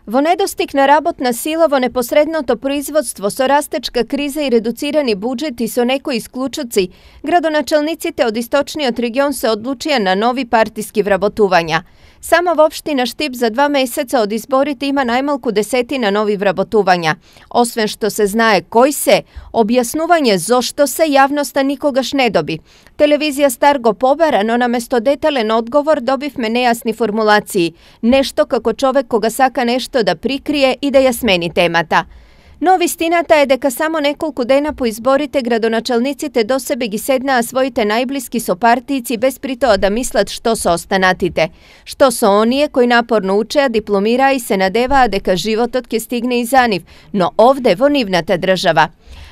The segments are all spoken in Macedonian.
Во недостигна работна сила во непосредното производство, со растечка криза и редуцирани буџет и со некои исклучоци, градоначалниците од источниот регион се одлучија на нови партиски вработувања. Само во општина Штип за 2 месеца од изборите има најмалку 10 нови вработувања. Освен што се знае кој се, објаснување зошто се јавноста никогаш не доби. Телевизија Стар го побара, но наместо детален одговор добивме нејасни формулации. Нешто како човек кога сака нешто да прикрие и да ја смени темата. Но вистината е дека само неколку дена по изборите градоначалниците до себе ги седнаа своите најблиски сопартијци без притоа да мислат што со останатите. Што со оние кои напорно учеа, дипломираа и се надеваа дека животот ќе стигне и за нив, но овде во нивната држава.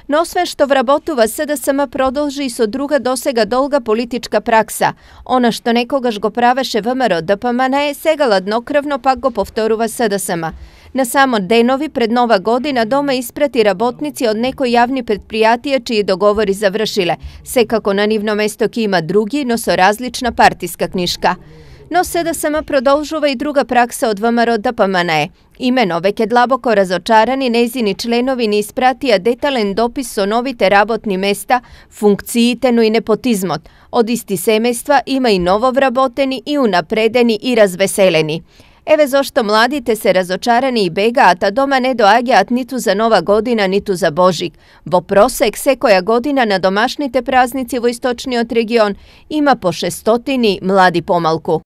Но освен што вработува, СДСМ продолжи и со друга досега долга политичка пракса. Она што некогаш го правеше ВМРО ДПМН сега ладнокрвно пак го повторува СДСМ. На само денови пред Нова година дома испрати работници од некои јавни предпријатија чии договори завршиле. Секако на нивно место ќе има други, но со различна партиска книшка. Но СДСМ продолжува и друга пракса од ВМРО ДПМН. Имено, веќе длабоко разочарани, нејзини членови ни испратија детален допис со новите работни места, функциите, но и непотизмот. Од исти семејства има и нововработени, и унапредени, и развеселени. Еве зошто младите се разочарани и бегаат, а дома не доаѓаат ниту за Нова година, ниту за Божик. Во просек секоја година на домашните празници во источниот регион има по 600 млади помалку.